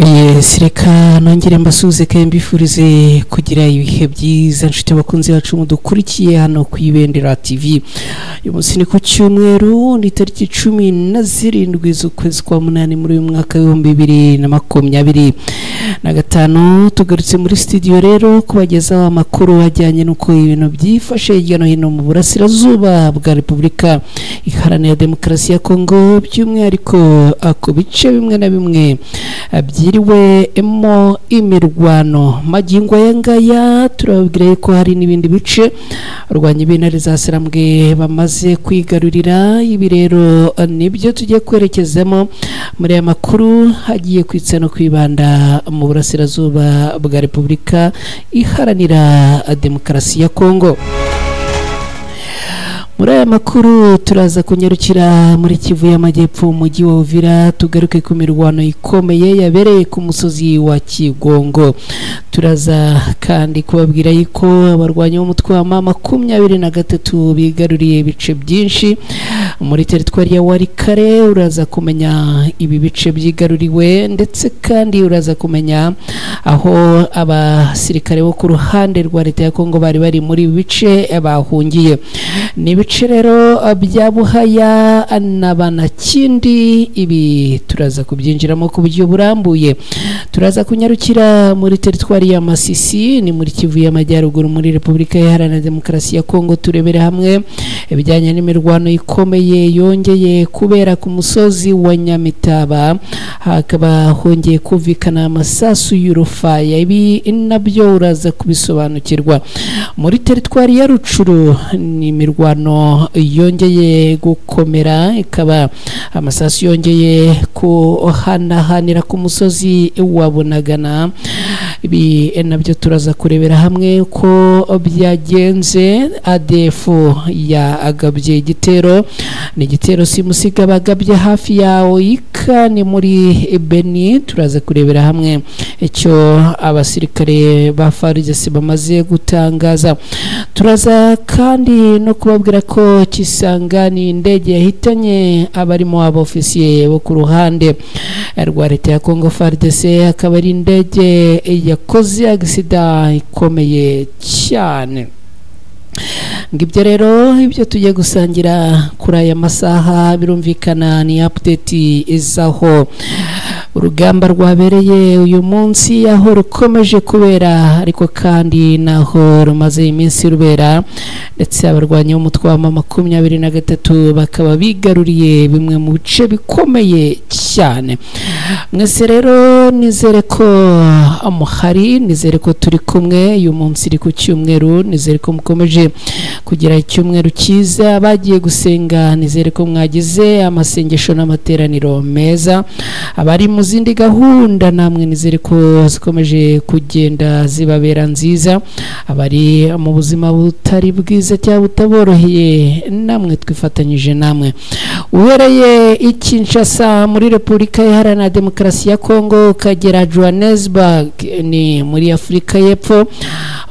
Yes, reka nongere mbasuhuze kandi mbifurize kugira ibihe byiza nshuti bakunzi bacu mudukurikiye hano ku Ibendera TV. Uyu munsi ni ku cyumweru, ni tariki 17 z'ukwezi kwa 8 muri uyu mwaka 2025. Tugarutse muri studio rero kubagezaho amakuru ajyanye n'uko ibintu byifashe hirya no hino mu burasirazuba bwa Repubulika Iharanira Demokarasi ya Kongo, by'umwihariko ku bice bimwe na bimwe byiriwemo imirwano. Magingo aya ngaya turababwira ko hari n'ibindi bice abarwanyi b'intare za Sarambwe bamaze kwigarurira. Ibi rero nibyo tugiye kwerekezamo muri aya makuru hagiye kwitsa no kwibanda mu burasirazuba bwa Repubulika Iharanira Demokarasi ya Kongo. Muri aya makuru turaza kunyarukira muri Kivu y'Amajyepfo, umujyi wa Uvira, tugaruke ku mirwano ikomeye yabereye ku musozi wa Kigongo. Turaza kandi kubabwira yuko abarwanyi b'umutwe wa M23 bigaruriye ibice byinshi muri teritwari ya Walikale. Uraza kumenya ibi bice byigaruriwe, ndetse kandi uraza kumenya aho abasirikare bo ku ruhande rwa leta ya Kongo bari bari muri ibi bice bahungiye. Ni ibice rero bya Buhaya na Banakindi, ibi turaza kubyinjiramo ku buryo burambuye. Turaza kunyarukira muri teritwari ya Masisi, ni muri Kivu y'Amajyaruguru muri Repubulika Iharanira Demokarasi ya Kongo, turebere hamwe ibijyanye n'imirwano ikomeye yongeye kubera ku musozi wa Nyamitaba, hakaba hongeye kumvikana amasasu y'urufaya. Ibi nabyo uraza kubisobanukirwa. Muri teritwari ya Rucuru ni imirwano yongeye gukomera, ikaba amasasu yongeye kuhanahanira ku musozi wa Bunagana. Ibi nabyo turaza kurebera hamwe uko byagenze. ADF yagabye igitero, ni igitero simusiga bagabye hafi ya Oika ni muri Beni. Turaza kurebera hamwe icyo abasirikare ba FARDC bamaze gutangaza. Turaza kandi no kubabwira ko Kisangani indege yahitanye abarimo abofisiye bo ku ruhande rwa leta ya Kongo FARDC, akaba ari indege yakoze agisida ikomeye cyane. Ngibyo rero ibyo tugiye gusangira kuri aya masaha, birumvikana ni update izaho urugamba rwabereye uyu munsi, aho rukomeje kubera ariko kandi naho rumaze iminsi rubera, ndetse abarwanyi b'umutwe wa M23 bakaba bigaruriye bimwe mu bice bikomeye cyane. Mwese rero nizere ko muhari, nizere ko turi kumwe uyu munsi iri ku cyumweru, nizere ko mukomeje kugira icyumweru cyiza. Bagiye gusenga nizere ko mwagize amasengesho n'amateraniro meza. Abari mu zindi gahunda namwe nizere ko zikomeje kugenda zibabera nziza. Abari mu buzima butari bwiza cyangwa butaboroheye namwe twifatanyije namwe. Uhereye i Kinshasa muri Repubulika Iharanira Demokarasi ya Kongo ukagera Johannesburg ni muri Afurika y'Epfo,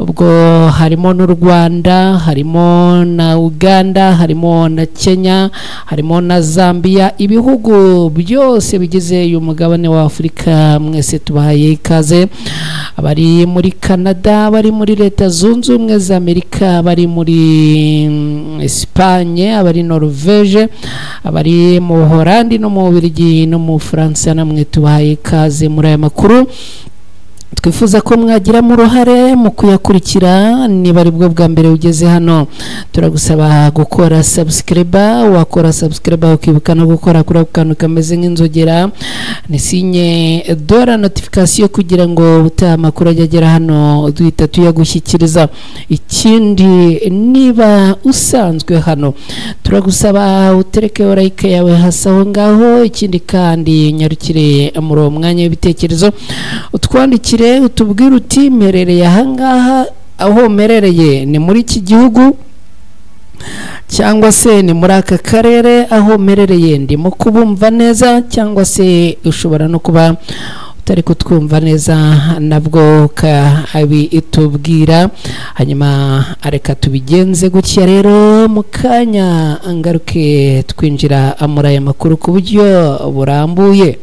ubwo harimo n'u Rwanda, harimo na Uganda, harimo na Kenya, harimo na Zambia, ibihugu byose bigize uyu mugabane wa Afurika mwese tubahaye ikaze. Abari muri Canada, abari muri Leta Zunze Ubumwe za Amerika, abari muri Espagne, abari Norvege, abari mu Holandi no mu Bubiligi no mu Bufaransa, namwe tubahaye ikaze muri aya makuru. Twifuza ko mwagiramo uruhare mu kuyakurikira. Niba ari bwo bwa mbere ugeze hano, turagusaba gukora subscribe. Wakora subscribe ukibuka no gukora kuri ako kantu kameze nk'inzogera, ni sinye dora notification, kugira ngo ubutaha amakuru ajye agera hano duhita tuyagushyikiriza. Ikindi, niba usanzwe hano, turagusaba utereke like yawe hasi aho ngaho. Ikindi kandi nyarukire muri uwo mwanya w'ibitekerezo, utwandikire utubwire uti mperereye ahangaha, aho mperereye ni muri iki gihugu cyangwa se ni muri aka karere, aho mperereye ndimo kubumva neza, cyangwa se ushobora no kuba utari kutwumva neza nabwo ukabitubwira. Hanyuma reka tubigenze gutya rero, mu kanya ngaruke twinjira muri aya makuru ku buryo burambuye.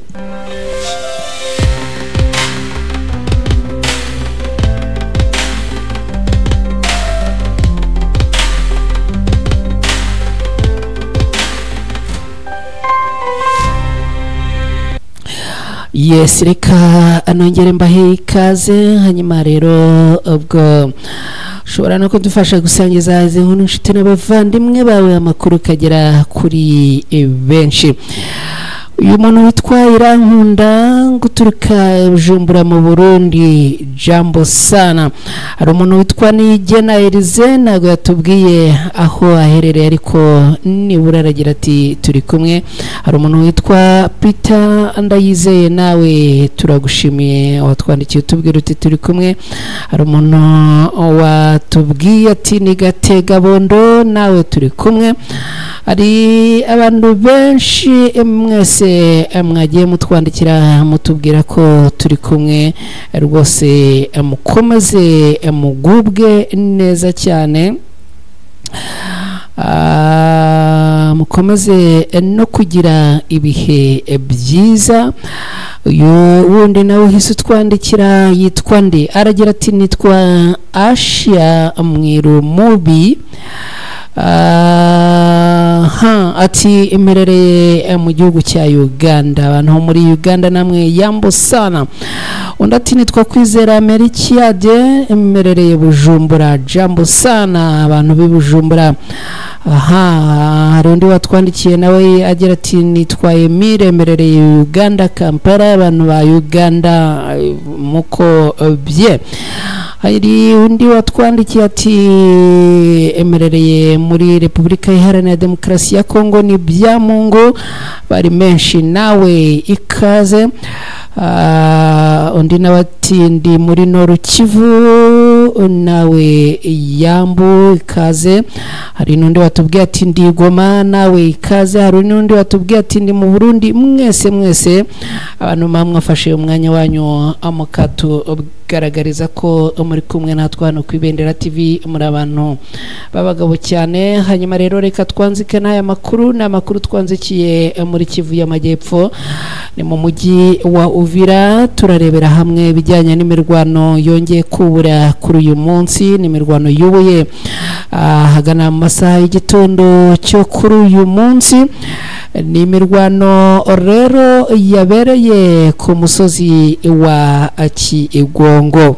Yes, reka anongere mbahe ikaze. Hanyuma rero ubwo ushobora no kudufasha gusangiza izi nkuru inshuti n'abavandimwe bawe, amakuru kagera kuri benshi. Uyu muntu witwa Irankunda guturuka Bujumbura mu Burundi, jambo sana. Hari umuntu witwa Nigena Elize, ntabwo yatubwiye aho aherereye ariko nibura aragira ati turi kumwe. Hari umuntu witwa Peter Ndayizeye, nawe turagushimiye watwandikiye utubwira uti turi kumwe. Hari umuntu watubwiye ati ni Gategabondo, nawe turi kumwe. Hari abantu benshi mwese mwagiye mutwandikira mutubwira ko turi kumwe, rwose mukomeze mugubwe neza cyane, mukomeze no kugira ibihe byiza. Uyu wundi nawe uhise utwandikira yitwa nde? Aragira ati nitwa Ashia Mwirumubi. Ati imerereye mu gihugu cya Uganda. Abantu bo muri Uganda namwe yambo sana. Undi ati nitwa Kwizera Merikiade, imerereye Bujumbura, jambo sana abantu b'i Bujumbura. Hari undi watwandikiye nawe agira ati nitwa Emile, emerereye Uganda Kampala, abantu ba Uganda muko bye. Hari undi watwandikiye ati emerereye muri Repubulika Iharanira Demokarasi ya Kongo, ni Byamungu, bari menshi nawe ikaze. Undi nawe ati ndi muri Nord Kivu, nawe yambu ikaze. Hari n'undi watubwiye ati ndi Goma, nawe ikaze. Hari n'undi watubwiye ati ndi mu Burundi. Mwese mwese abantu mwafashe umwanya wanyu amukatu garagariza ko muri kumwe natwe hano ku Ibendera TV, muri abantu babagabo cyane. Hanyuma rero reka twanzike n'aya makuru, ni amakuru twanzikiye muri Kivu y'Amajyepfo, ni mu mujyi wa Uvira. Turarebera hamwe ibijyanye n'imirwano yongeye kubura kuri uyu munsi, ni imirwano yubuye ahagana mu masaha y'igitondo cyo kuri uyu munsi. Ni imirwano rero yabereye ku musozi wa Kigongo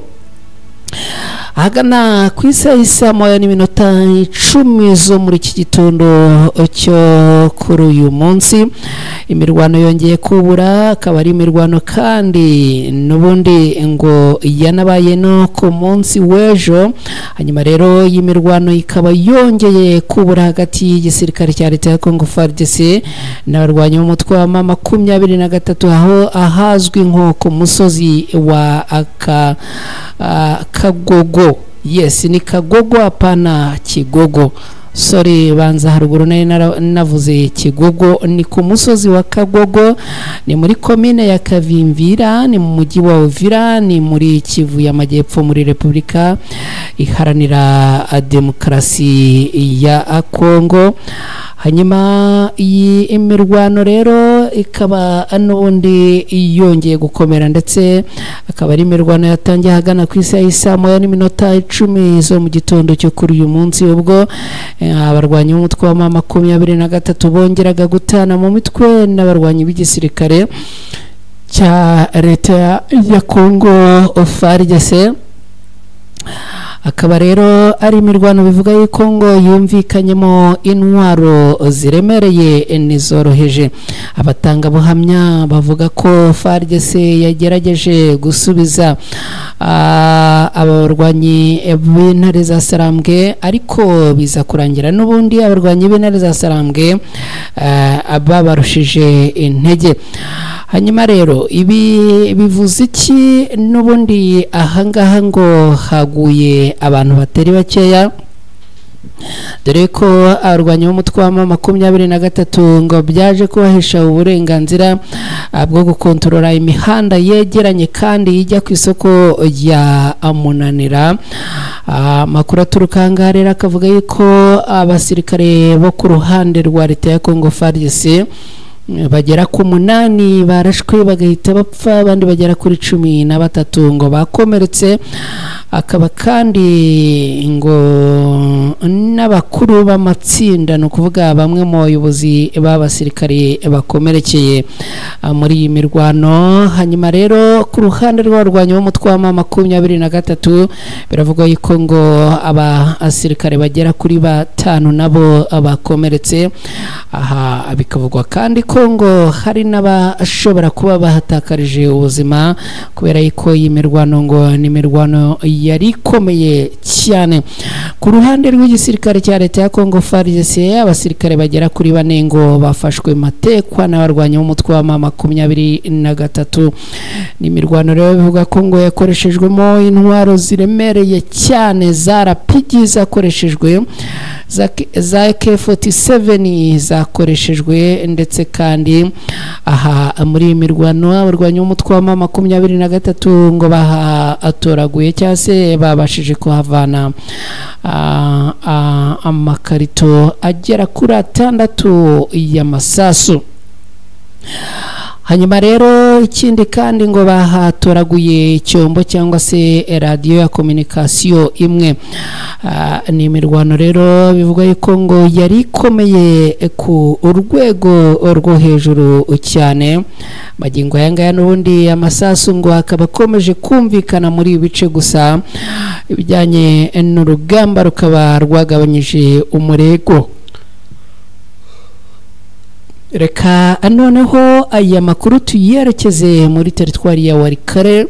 ahagana ku isaha isa 1:10 zo muri iki gitondo cyo kuri uyu munsi. Imirwano yongeye kubura, akaba ari imirwano kandi n'ubundi ngo yanabaye no ku munsi w'ejo. Hanyuma rero y'imirwano ikaba yongeye kubura hagati y'igisirikare cya leta ya Congo FARDC n'abarwanyi b'umutwe wa M23 aho ahazwi nko ku musozi wa Kagogo. Yes, ni Kagogo hapana Kigogo. Sorry, banza haruguru nari navuze Kigogo. Ni ku musozi wa Kagogo, ni muri komine ya Kavimvira, ni mu mujyi wa Uvira, ni muri Kivu y'Amajyepfo muri Repubulika Iharanira Demokarasi ya Kongo. Hanyuma iyi imirwano rero ikaba n'ubundi yongeye gukomera, ndetse akaba ari imirwano yatangiye ahagana ku isaha isa 1:10 zo mu gitondo cyo kuri uyu munsi, ubwo abarwanyi b'umutwe wa M23 bongeraga gutana mu mitwe n'abarwanyi b'igisirikare cya leta ya Congo FARDC. Akaba rero ari imirwano bivuga yuko ngo yumvikanyemo intwaro ziremereye n'izoroheje. Abatangabuhamya bavuga ko FARDC yagerageje gusubiza abarwanyi b'intare za Sarambwe, ariko biza kurangira n'ubundi abarwanyi b'intare za Sarambwe babarushije intege. Hanyuma rero ibi bivuze iki? N'ubundi ahangaha ngo haguye abantu batari bakeya, dore ko abarwanyi b'umutwe wa M23 ngo byaje kubahesha uburenganzira bwo gukontorora imihanda yegeranye kandi ijya ku isoko rya Munanira. Amakuru aturuka ahangaha rero akavuga yuko abasirikare bo ku ruhande rwa leta ya Congo FARDC bagera ku 8 barashwe bagahita bapfa, abandi bagera kuri 13 ngo bakomeretse. Akaba kandi ngo n'abakuru b'amatsinda, ni ukuvuga bamwe mu bayobozi b'abasirikare bakomerekeye muri iyi mirwano. Hanyuma rero ku ruhande rw'abarwanyi b'umutwe wa M23 biravugwa yuko ngo abasirikare bagera kuri 5 nabo bakomeretse. Aha bikavugwa kandi ko ngo hari n'abashobora kuba bahatakarije ubuzima kubera yuko iyi mirwano ngo ni imirwano yari ikomeye cyane. Ku ruhande rw'igisirikare cya leta ya Congo FARDC, abasirikare bagera kuri 4 ngo bafashwe matekwa n'abarwanyi b'umutwe wa M23. Ni imirwano rero bivuga ko ngo yakoreshejwemo intwaro ziremereye cyane za RPG zakoreshejwe, za AK47 zakoreshejwe, ndetse kandi aha muri iyi mirwano abarwanyi b'umutwe wa M23 ngo bahatoraguye cyangwa se babashije kuhavana amakarito agera kuri 6 y'amasasu. Hanyuma rero ikindi kandi ngo bahatoraguye icyombo cyangwa se radio ya communication imwe. Ni imirwano rero bivuga yuko ngo yari ikomeye ku urwego rwo hejuru cyane. Magingo aya ngaya n'ubundi amasasu ngo akaba akomeje kumvikana muri ibi bice, gusa ibijyanye n'urugamba rukaba rwagabanyije umurego. Reka noneho aya makuru tuyerekeze muri teritwari ya Walikale.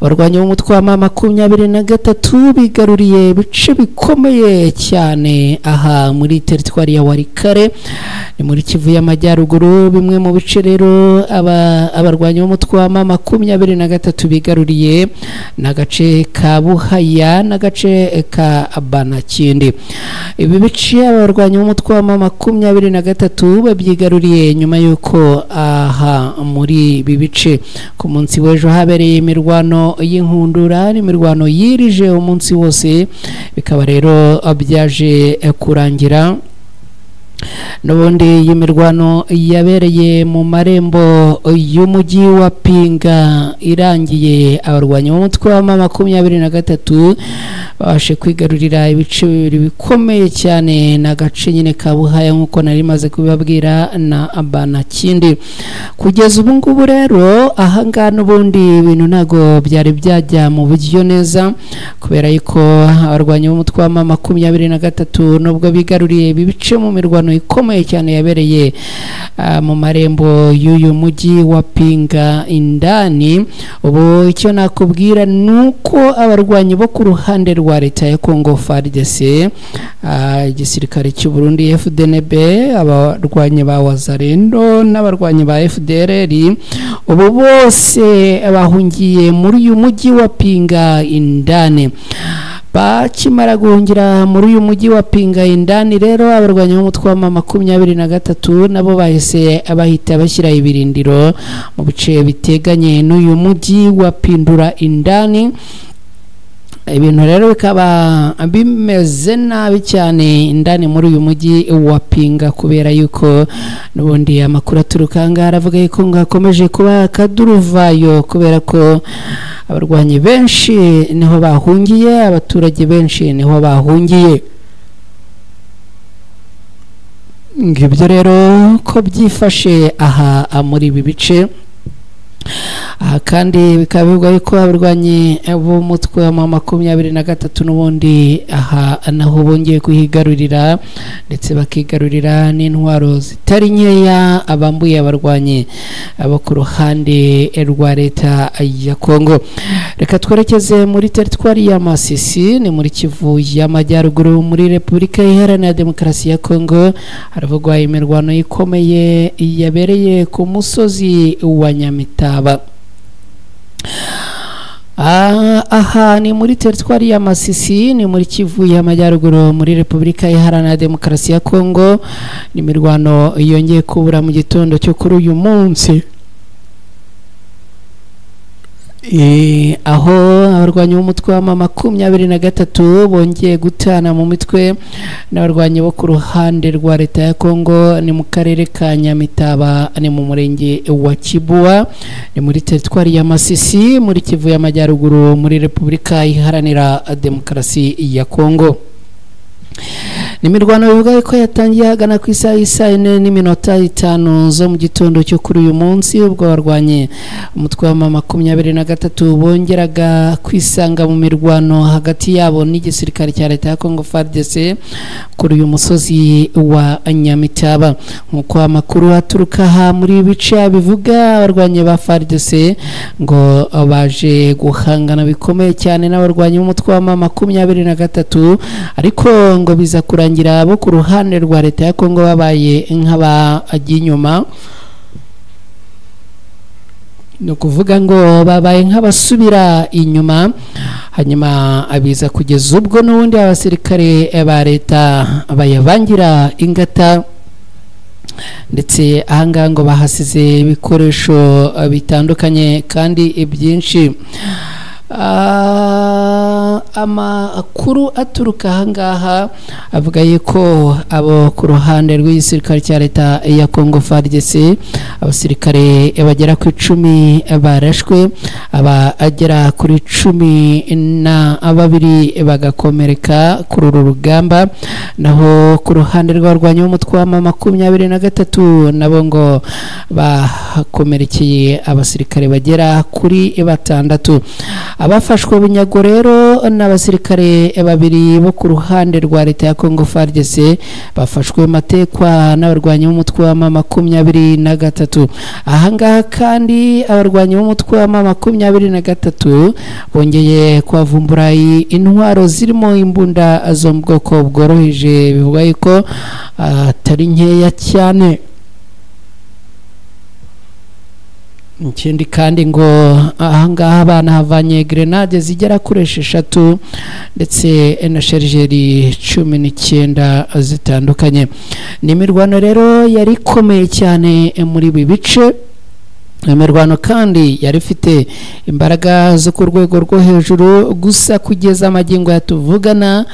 Abarwanyi b'umutwe wa M23 bigaruriye ibice bikomeye cyane aha muri teritwari ya Walikale, ni muri Kivu y'Amajyaruguru. Bimwe mu bice rero abarwanyi b'umutwe wa M23 bigaruriye n'agace ka Buhaya n'agace ka Banakindi. Ibi bice abarwanyi b'umutwe wa M23 babyigaruriye nyuma y'uko aha muri ibi bice ku munsi w'ejo habereye imirwano y'inkundura, imirwano yirije umunsi wose, bikaba rero byaje kurangira n'ubundi iyi mirwano yabereye mu marembo y'umujyi wa Pinga irangiye abarwanyi b'umutwe wa M23 babashe kwigarurira ibice bibiri bikomeye cyane n'agace nyine ka Buhaya nk'uko nari maze kubibabwira na Banakindi. Kugeza ubu ngubu rero aha ngaha n'ubundi ibintu ntago byari byajya mu buryo neza kubera yuko abarwanyi b'umutwe wa M23 nubwo bigaruriye ibi bice mu mirwano ikomeye cyane yabereye mu marembo y'uyu mujyi wa Pinga indani, ubu icyo nakubwira nuko abarwanyi bo ku ruhande rwa leta ya Congo FARDC, igisirikare cy'u Burundi FDNB, abarwanyi ba Wazalendo n'abarwanyi ba FDLR, ubu bose bahungiye muri uyu mujyi wa Pinga indani. Bakimara guhungira muri uyu mujyi wa Pinga indani rero abarwanyi b'umutwe wa M23 nabo bahise bahita bashyira ibirindiro mu bice biteganye n'uyu mujyi wa Pindura indani. Ibintu rero bikaba bimeze nabi cyane indani muri uyu mujyi wa Pinga kubera yuko n'ubundi amakuru aturuka ngaha aravuga yuko ngakomeje kuba akaduruvayo kubera ko abarwanyi benshi niho bahungiye, abaturage benshi niho bahungiye. Ngibyo rero ko byifashe aha muri ibi bice. Aha kandi bikaba bivugwa yuko abarwanyi b'umutwe wa M23 n'ubundi aha naho bongeye kuhigarurira ndetse bakigarurira n'intwaro zitari nkeya abambuye abarwanyi abo ku ruhande rwa leta ya Congo. Reka twerekeze muri teritwari ya Masisi, ni muri Kivu y'Amajyaruguru muri Repubulika Iharanira Demokarasi ya Congo. Haravugwa imirwano ikomeye yabereye ku musozi wa Nyamitaba. Aha ni muri teritwari ya Masisi, ni muri Kivu y'Amajyaruguru muri Repubulika Iharanira Demokarasi ya Congo. Ni imirwano yongeye kubura mu gitondo cyo kuri uyu munsi, aho abarwanyi b'umutwe wa M23 bongeye gutana mu mitwe n'abarwanyi bo ku ruhande rwa leta ya Congo. Ni mu karere ka Nyamitaba, ni mu murenge wa Kibuwa, ni muri teritwari ya Masisi muri Kivu y'Amajyaruguru muri Repubulika Iharanira Demokarasi ya Congo. Ni imirwano bivuga ko yatangiye ahagana ku isaha y'isaa 4:05 zo mu gitondo cyo kuri uyu munsi, ubwo barwanye umutwe wa M23 bongeraga kwisanga mu mirwano hagati yabo n'igisirikare cya leta ya Congo FARDC kuri uyu musozi wa Nyamitaba. Nk'uko amakuru aturuka aha muri bice bivuga, abarwanye ba FARDC ngo baje guhangana bikomeye cyane n'abarwanyi b'umutwe wa M23, ariko ngo biza kurangira bo ku ruhande rwa leta ya Kongo babaye nk'abajya inyuma, ni ukuvuga ngo babaye nk'abasubira inyuma, hanyuma abiza kugeza ubwo n'ubundi abasirikare ba leta bayabangira ingata, ndetse ahangaha ngo bahasize ibikoresho bitandukanye kandi byinshi. Amakuru aturuka ahangaha avuga yuko abo ku ruhande rw'igisirikare cya leta ya Congo FARDC abasirikare bagera ku 10 barashwe, abagera kuri 12 bagakomereka kuri uru rugamba. Naho ku ruhande rw'abarwanyi b'umutwe wa M23 nabo ngo bakomerekeye abasirikare bagera kuri 6. Abafashwe bunyago rero n'abasirikare babiri bo ku ruhande rwa leta ya Congo FARDC bafashwe matekwa n'abarwanyi b'umutwe wa M23. Ahangaha kandi abarwanyi b'umutwe wa M23 bongeye kubavumbura intwaro zirimo imbunda zo mu bwoko bworoheje, bivuga yuko atari nkeya cyane. Ikindi kandi ngo ahangaha abana havanye grenade zigera kuri 6 ndetse na chargeri 19 zitandukanye. Ni imirwano rero yari ikomeye cyane muri ibi bice. Imirwano kandi yari ifite imbaraga zo ku rwego rwo hejuru, gusa kugeza amagingo yatuvugana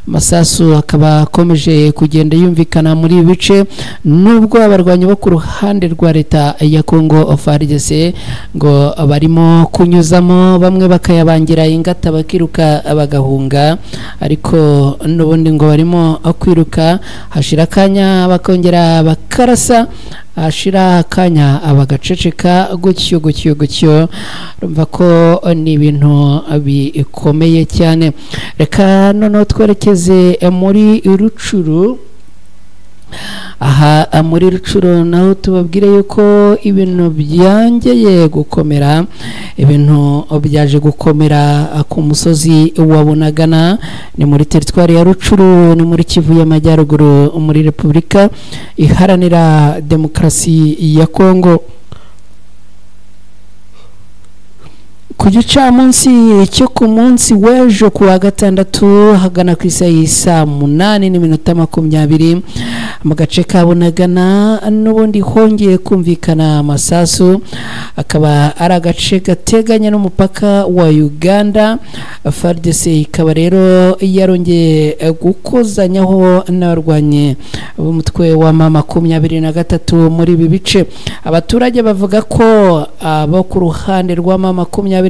amasasu akaba akomeje kugenda yumvikana muri ibi bice, nubwo abarwanyi bo ku ruhande rwa leta ya Congo FARDC ngo barimo kunyuzamo bamwe bakayabangira ingata bakiruka bagahunga, ariko n'ubundi ngo barimo kwiruka hashira akanya bakongera bakarasa, hashira akanya abagaceceka gutyo gutyo gutyo. Urumva ko ni ibintu bikomeye cyane. Reka noneho twerekeze muri Rucuru. Aha muri Rucuru naho tubabwire yuko ibintu byongeye gukomera, ibintu byaje gukomera ku musozi wa Bunagana, ni muri teritwari ya Rucuru, ni muri Kivu y'Amajyaruguru, muri Repubulika Iharanira Demokarasi ya Kongo. Ku gicamunsi cyo ku munsi w'ejo ku wa gatandatu hagana ku isaha y'isaa 8:20 mu gace ka Bunagana n'ubundi hongeye kumvikana amasasu, akaba ari agace gateganye n'umupaka wa Uganda. FARDC ikaba rero yarongeye gukozanyaho n'abarwanyi b'umutwe wa M23 muri ibi bice. Abaturage bavuga ko abo ku ruhande rwa M23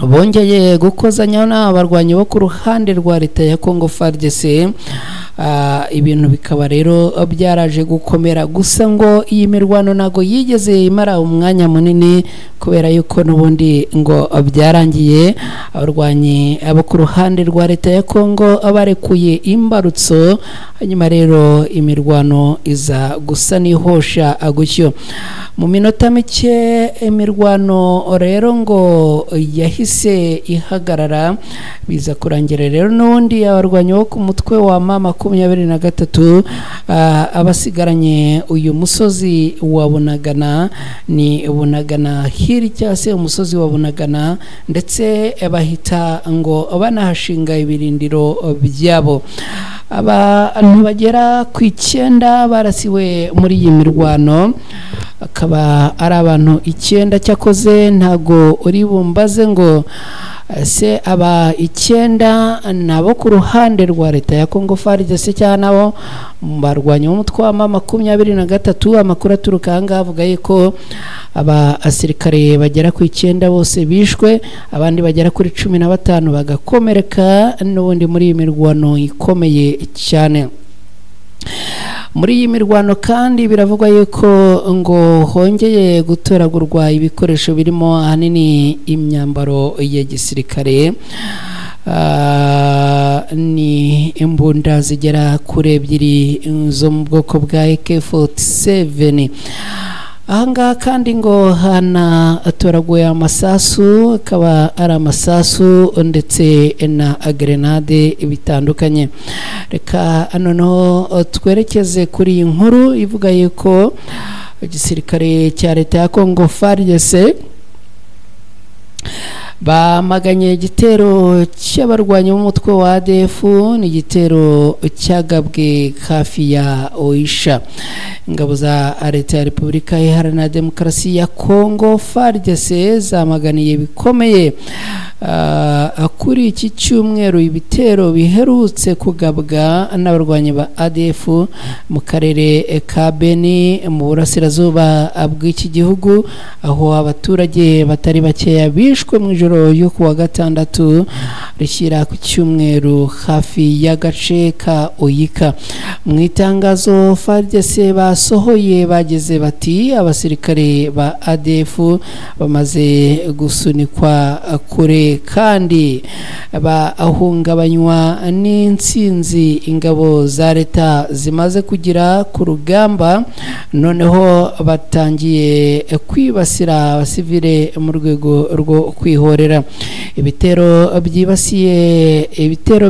bongeye gukozanyaho n'abarwanyi bo ku ruhande rwa leta ya Congo FARDC. Ibintu bikaba rero byaraje gukomera, gusa ngo iyi mirwano ntago yigeze imara umwanya munini kubera yuko n'ubundi ngo byarangiye abarwanyi abo ku ruhande rwa leta ya Congo barekuye imbarutso, hanyuma rero imirwano iza gusa n'ihosha gutyo. Mu minota mike imirwano rero ngo yahise ihagarara, biza kurangira rero n'ubundi abarwanyi bo ku mutwe wa M23 abasigaranye uyu musozi wa Bunagana, ni Bunagana hirya se umusozi wa Bunagana, ndetse bahita ngo banahashinga ibirindiro byabo. Abantu bagera ku 9 barasiwe muri iyi mirwano, akaba ari abantu 9. Cyakoze ntago uri bumbaze ngo Se aba 9 nabo ku ruhande rwa leta ya Congo FARDC cyangwa nabo barwanya umutwe wa M23. Amakuru aturuka aha ngaha avuga yuko aba asirikare bagera ku 9 bose bishwe, abandi bagera kuri 15 bagakomereka n'ubundi muri iyi mirwano ikomeye cyane. Muri iyi mirwano kandi biravugwa yuko ngo hongeye gutoragurwa ibikoresho birimo ahanini imyambaro ya gisirikare, ni imbunda zigera kuri 2 zo mu bwoko bwa AK47. Ahangaha kandi ngo hanatoraguye amasasu, akaba ari amasasu ndetse na grenade bitandukanye. Reka noneho twerekeze kuri iyi nkuru ivuga yuko igisirikare cya leta ya Congo FARDC bamaganye igitero cy'abarwanyi b'umutwe wa ADF, ni igitero cyagabwe hafi ya Oisha. Ingabo za leta ya Repubulika Iharanira Demokarasi ya Congo FARDC zamaganiye bikomeye kuri iki cyumweru ibitero biherutse kugabwa n'abarwanyi ba ADF mu karere ka Beni mu burasirazuba bw'iki gihugu, aho abaturage batari bakeya bishwe mu ijoro yo kuwa gatandatu rishyira ku cyumweru hafi y'agace ka Oyika. Mu itangazo FARDC basohoye bageze bati abasirikare ba ADF bamaze gusunikwa kure kandi bahungabanywa n'intsinzi ingabo za leta zimaze kugira ku rugamba, noneho batangiye kwibasira abasivile mu rwego rwo kwihorera. Ibitero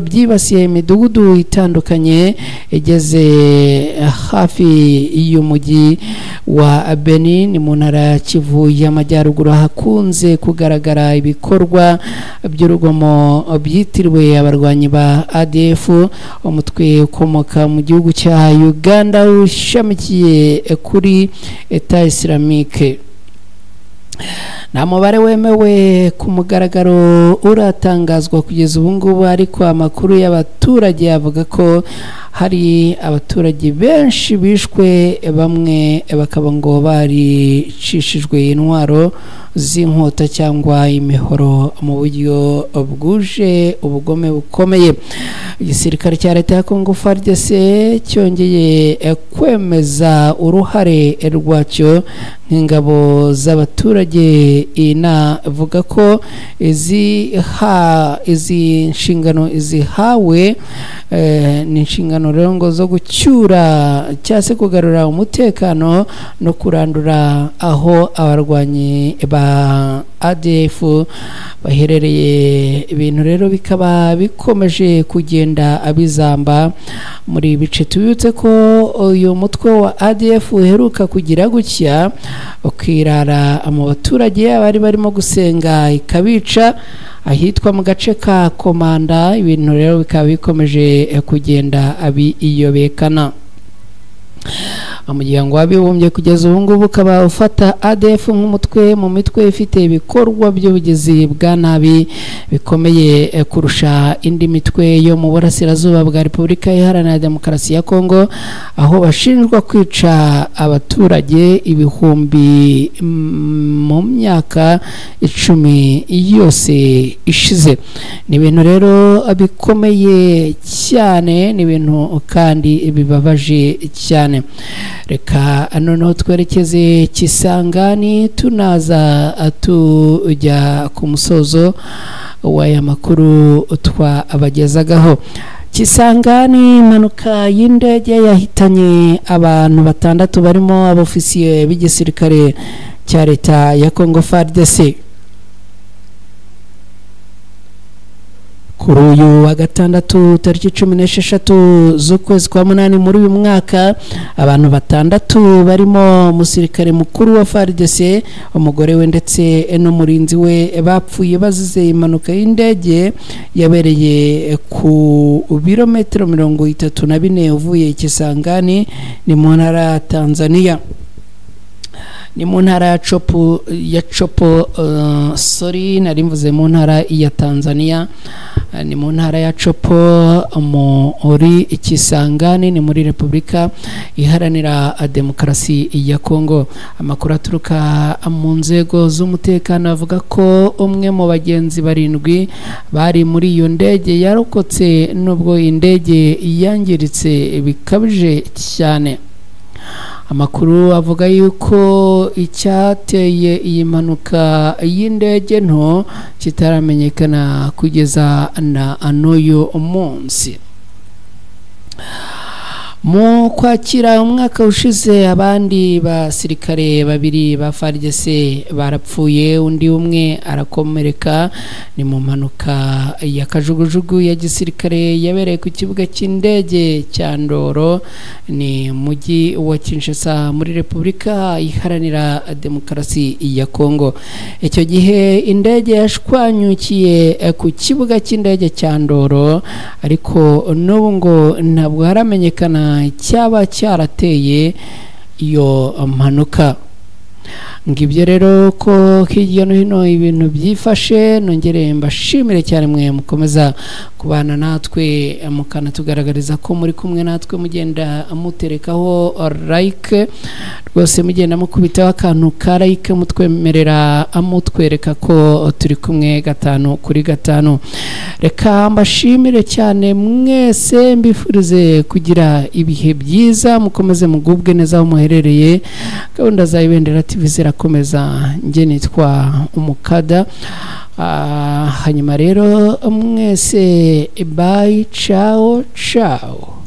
byibasiye imidugudu itandukanye igeze hafi y'umujyi wa Beni, ni mu ntara ya Kivu y'Amajyaruguru, hakunze kugaragara ibikorwa by'urugomo byitiriwe abarwanyi ba ADF, umutwe ukomoka mu gihugu cya Uganda ushamikiye kuri Etat Islamique. Nta mubare wemewe ku mugaragaro uratangazwa kugeza ubu ngubu, ariko amakuru y'abaturage avuga ko hari abaturage benshi bishwe, bamwe bakaba ngo baricishijwe intwaro z'inkota cyangwa imihoro mu buryo bwuje ubugome bukomeye. Igisirikare cya leta ya Congo FARDC cyongeye kwemeza uruhare rwacyo nk'ingabo z'abaturage, inavuga ko izi nshingano izihawe ni inshingano rero ngo zo gucyura cyangwa se kugarura umutekano no kurandura aho abarwanyi ba ADF baherereye. Ibintu rero bikaba bikomeje kugenda abizamba muri bice. Tubibutse ko uyu mutwe wa ADF uheruka kugira gutya ukirara mu baturage abari barimo gusenga ikabica ahitwa mu gace ka Komanda. Ibintu rero bikaba bikomeje kugenda abiyobekana. Umuryango w'abibumbye kugeza ubu ngubu ukaba ufata ADF nk'umutwe mu mitwe ifite ibikorwa by'ubugizi bwa nabi bikomeye kurusha indi mitwe yo mu burasirazuba bwa Repubulika Iharanira Demokarasi ya Kongo, aho bashinjwa kwica abaturage ibihumbi mu myaka 10 yose ishize. Ni ibintu rero bikomeye cyane, ni ibintu kandi bibabaje cyane. Reka noneho twerekeze Kisangani, tunaza tujya ku musozo w'aya makuru twabagezagaho. Kisangani, impanuka y'indege yahitanye abantu 6 barimo abofisiye b'igisirikare cya leta ya Congo FARDC. Kuri uyu wa gatandatu tariki 16 z'ukwezi kwa 8 muri uyu mwaka, abantu 6 barimo umusirikare mukuru wa FARDC, umugore we ndetse n'umurinzi we bapfuye bazize impanuka y'indege yabereye ku birometero 34 uvuye Kisangani, ni mu ntara ya Tanzania. Ni mu ntara ya Chopo, ya Chopo, sorry, nari mvuze mu ntara ya Tanzania. Ni mu ntara ya Chopo muri Kisangani, ni muri Repubulika Iharanira Demokarasi ya Kongo. Amakuru aturuka mu nzego z'umutekano avuga ko umwe mu bagenzi 7 bari muri iyo ndege yarokotse, nubwo indege yangiritse bikabije cyane. Amakuru avuga yuko icyateye iyi mpanuka y'indege nto kitaramenyekana kugeza na n'uyu munsi. Mu kwakira umwaka ushize, abandi basirikare 2 ba FARDC barapfuye, undi umwe arakomereka. Ni mu mpanuka ya kajugujugu ya gisirikare yabereye ku kibuga cy'indege cya Ndoro, ni mujyi wa Kinshasa muri Repubulika Iharanira Demokarasi ya Kongo. Icyo gihe indege yashwanyukiye ku kibuga cy'indege cya Ndoro, ariko n'ubu ngo ntabwo haramenyekana cyaba cyarateye iyo mpanuka. Ngibyo rero ko hirya no hino ibintu byifashe. Nongere mbashimire cyane mwe mukomeza kubana natwe, mukanatugaragariza ko muri kumwe natwe, mugenda muterekaho like rwose, mugenda mukubitaho akantu ka like, mutwemerera, mutwereka ko turi kumwe 5 kuri 5. Reka mbashimire cyane mwese, mbifurize kugira ibihe byiza, mukomeze mugubwe neza aho muherereye. Gahunda za Ibendera TV zirakomeza. Njye nitwa Umukada. Hanyuma rero mwese, bye, ciao ciao.